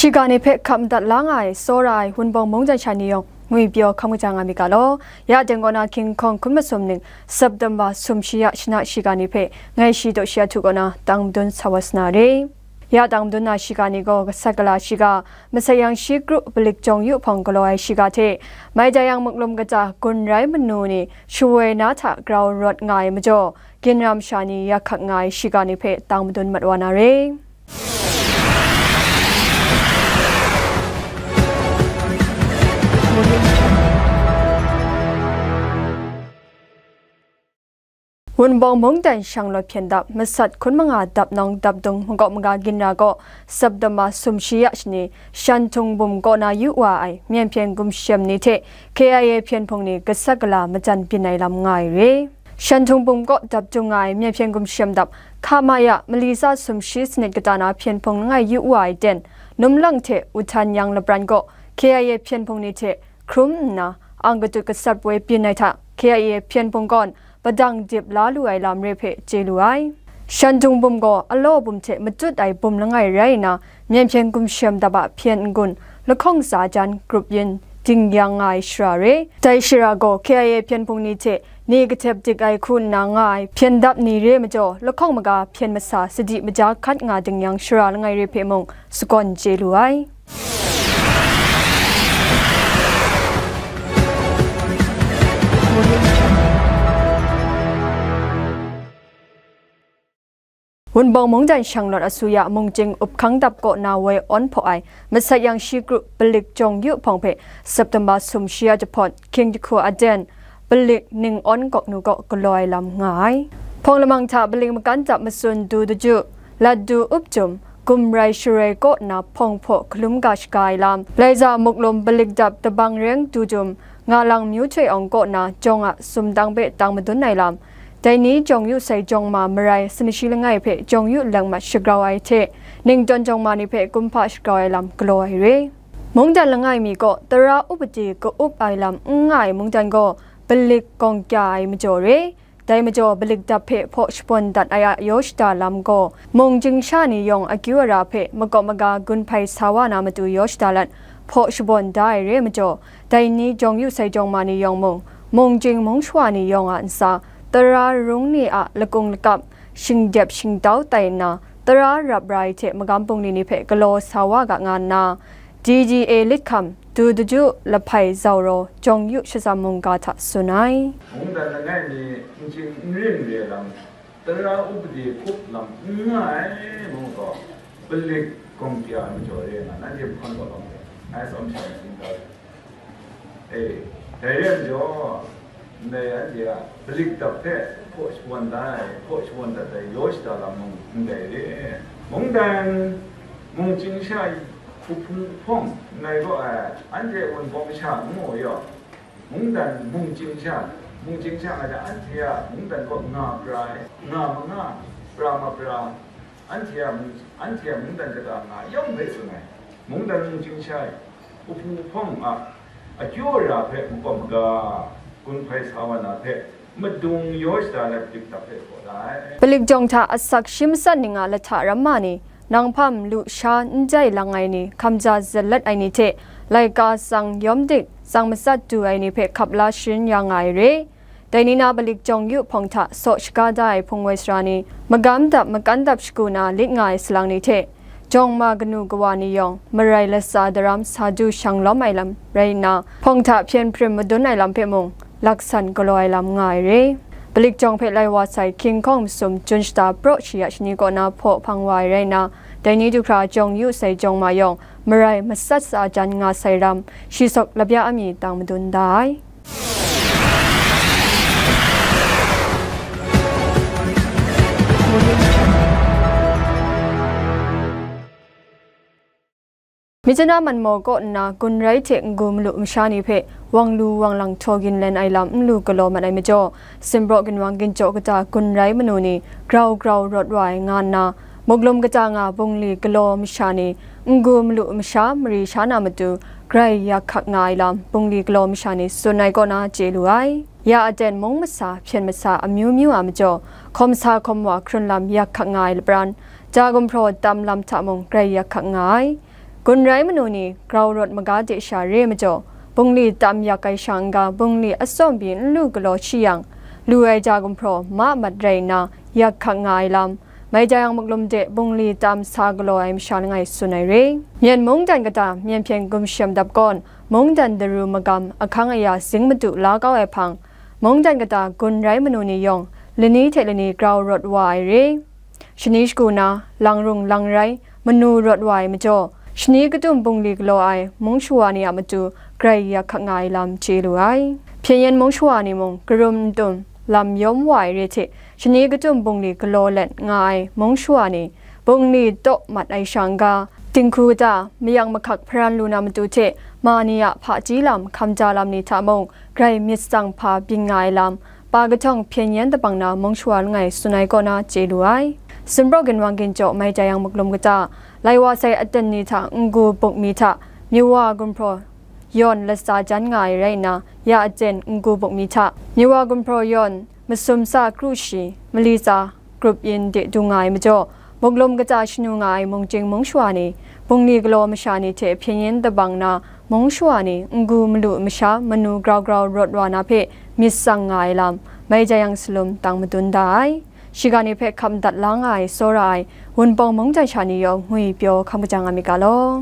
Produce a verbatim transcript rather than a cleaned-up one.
Shiga ni hpe hkap madat la nga ai, tsawra ai Wunpawng mungdan sha ni yawng ngwi pyaw hkam kaja nga myit ga law. Ya teng kaw na King Kong hkun masum ning September sum shi ya shana shiga ni hpe ngai shi daw shi ahtu kaw na tang madun sa wa sa na re. Ya tang madun na shiga ni gaw, gasat gala shiga, masat yang shi kru, palik jawng yu hpawng galaw ai shiga hte, mai da yang muklum kata gun rai manu ni shawoi na hta grau rawt nga ai majaw, ginra masha ni ya hkak nga ai shiga ni hpe tang madun mat wa na re. Wunpawng mungdan shang lawt hpyen dap, masat hkun manga dap nawng dap dung makawp maga ginra gaw, September sum shi ya shani, Shanhtung bum kaw na yu wa ai myen hpyen gumshem ni hte K I A hpyen hpung ni gasat gala majan byin ai lam nga ai re. Shanhtung bum kaw dap dung nga ai myen hpyen gumshem dap, hka ma ya, mali tsa sum shi sanit kata na hpyen hpung langai yu wa ai ten, num lang hte Wutan yang lapran kaw K I A hpyen hpung ni hte hkrum nna, ang katut gasat poi byin ai hta, K I A hpyen hpung gawn padang dip la lu ai lam re hpe chye lu ai. Shanhtung bum gaw alaw bum hte matut ai bum langai rai nna, myen hpyen gumshem dap a hpyen n-gun, lahkawng tsa jan grup yin dingyang nga ai shara re. Dai shara gaw K I A hpyen hpung ni hte ni kahtep dik ai hku nna nga ai hpyen dap ni re majaw, lahkawng maga hpyen masa sadi maja hkat nga dingyang shara langai re hpe mung sagawn chye lu ai. Wunpawng mungdan shang lawt asuya mungchying up hkang dap kaw na woi awn hpaw ai masat yang shi kru palik jawng yu hpawng hpe September sum shi ya jahpawt hkying jahku aten palik ning awn gawk nu kaw galaw ai lam nga ai. Hpawng lamang hta palik makan dap matsun du daju, lat du up jum, gum rai sharoi kaw na hpawng hpaw hkalum ga shaga ai lam, laiza muklum palik dap dabang reng du jum, nga lang myu htoi awng kaw na jawng a sumdang hpe tang madun ai lam, dai ni jawng yu sai jawng ma marai sanashi langai hpe jawng yu leng mat shagrau ai hte, ningtawn jawng ma ni hpe kumhpa shagrau ai lam galaw ai re. Mungdan langai mi kaw tara upadi ka-up ai lam n nga ai mungdan gaw palik gawng kya ai majaw re. Dai majaw palik dap hpe hpaw shabawn dat ai a yaw shada lam gaw, mung chying sha ni yawng akyu ara hpe makawp maga gun hpai sa wa na matu yaw shada lat, hpaw shabawn da ai re majaw, dai ni jawng yu sai jawng ma ni yawng mung, mung chying mung shawa ni yawng a ntsa, tara rung ni a lakung lakap, shingdep shingtau tai nna, tara rap ra ai hte magam bungli ni hpe galaw sa wa ga nga nna, D D A lit hkam, du daju, lahpai zauraw, jawng yu shazam mungga hta tsun ai. Mungdan langai mi n chying n rin re lam, tara upadi hkup lam n nga ai mung gaw, palik gawng kya ai majaw re nga, nanhte hpawn gaw lawm re, ngai tsawm sha ntsin da. E, dai re ai majaw, ndai anhte a palik dap hpe hpaw shawan da ai, hpaw shawan dat ai yaw shada lam mung ndai re. Mungdan mung chying sha hpu hpung hpawng ndai gaw ai, anhte Wunpawng sha ngu yaw, mungdan mung chying sha, mung chying sha nga jang, anhte a mungdan gaw nga pra ai, nga manga, pra mapra, anhte a mung, anhte a mungdan kata nga yawng hpe tsun ai. Mungdan mung chying sha ai, hpu hpawng a akyu ara hpe makawp maga, gun hpai sa wa na hpe, madung yaw shada let palik dap hpe hpaw da ai. Palik jawng hta asak shi matsat ning a lahta ramma ni, nang hpam lu sha n jai lang ai ni, hkamja zalat ai ni hte, laika tsang yawm dik, tsang matsat du ai ni hpe hkap la sharin ya nga ai re. Dai ni na palik jawng yu hpawng hta saw shaga da ai hpung woi sara ni, magam dap makan dap shagu na lit nga ai salang ni hte, jawng ma kanu kawa ni yawng marai latsa daram sa du shang lawm ai lam rai nna, hpawng hta hpyen hprim madun ai lam hpe mung, laksan galaw ai lam nga ai re. Palik jawng hpe lai wa sai King Kong masum jun shata praw shi ya shani kaw na hpaw hpang wa ai rai nna, dai ni du hkra jawng yu sai jawng ma yawng, marai matsat sa jan nga sai ram, shi sawk lapya a mi tang madun da ai. Myitkyina Manmaw kaw nna gun rai hte n-gu malu masha ni hpe wang lu wang lang htaw ginlen ai lam n lu galaw mat ai majaw, Simpraw ginwang ginchyaw kata gun rai manu ni grau grau rawt wa ai nga nna, muklum kata nga bungli galaw masha ni n-gu malu masha mari sha na matu grai yak hkak nga ai lam, bungli galaw masha ni tsun ai kaw na chye lu ai. Ya aten mung masa, hpyen masa amyu myu a majaw, hkawm sa hkawm wa hkrun lam yak hkak nga ai lapran, ja gumhpraw tam lam hta mung grai yak hkak nga ai. Gun rai manu ni grau rawt maga de sha re majaw, bungli tam yak ai sha n-ga bungli atsawm pyi n lu galaw shi yang, lu ai ja gumhpraw ma mat rai nna yak hkak nga ai lam, Mai Jayang Muklum de bungli tam sa galaw ai masha langai tsun ai re. Myen mungdan kata Myen hpyen gumshem dap kawn, mungdan daru magam ahkang aya zing madu la kau ai hpang, mungdan kata gun rai manu ni yawng lani hte lani grau rawt wa ai re. Shani shagu na, lang rung lang rai, manu rawt wa ai majaw, shani kadum bungli galaw ai mung shawa ni a matu grai yak hkak nga ai lam chye lu ai. Hpyen yen mung shawa ni mung karum n tum lam yawm wa ai re hte, shani kadum bungli galaw let nga ai mung shawa ni, bungli taw mat ai sha n-ga, dinghku kata, mayang mahkak hparan lu na matu hte, ma ni a hpaji lam, hkamja lam ni hta mung, grai myit tsang hpa byin nga ai lam, pa kahtawng hpyen yen dabang na mung shawa langai tsun ai kaw na chye lu ai. Sumpraw ginwang ginjaw Mai Jayang Muklum kata, lai wa sai aten ni hta n-gu buk mi hta, myu wa gumhpraw yawn latsa jan nga ai rai nna, ya aten n-gu buk mi hta, myu wa gumhpraw yawn masum tsa kru shi, mali tsa grup yin de du nga ai majaw, Muklum kata shanu nga ai mung chying mung shawa ni, bungli galaw masha ni hte hpyen yen dabang na mung shawa ni, n-gu malu masha manu grau grau rawt wa na hpe myit tsang nga ai lam, Mai Jayang Salum tang madun da ai. Shiga ni hpe hkap madat la nga ai tsawra ai Wunpawng mungdan sha ni yawng ngwi pyaw hkam kaja nga myit ga law.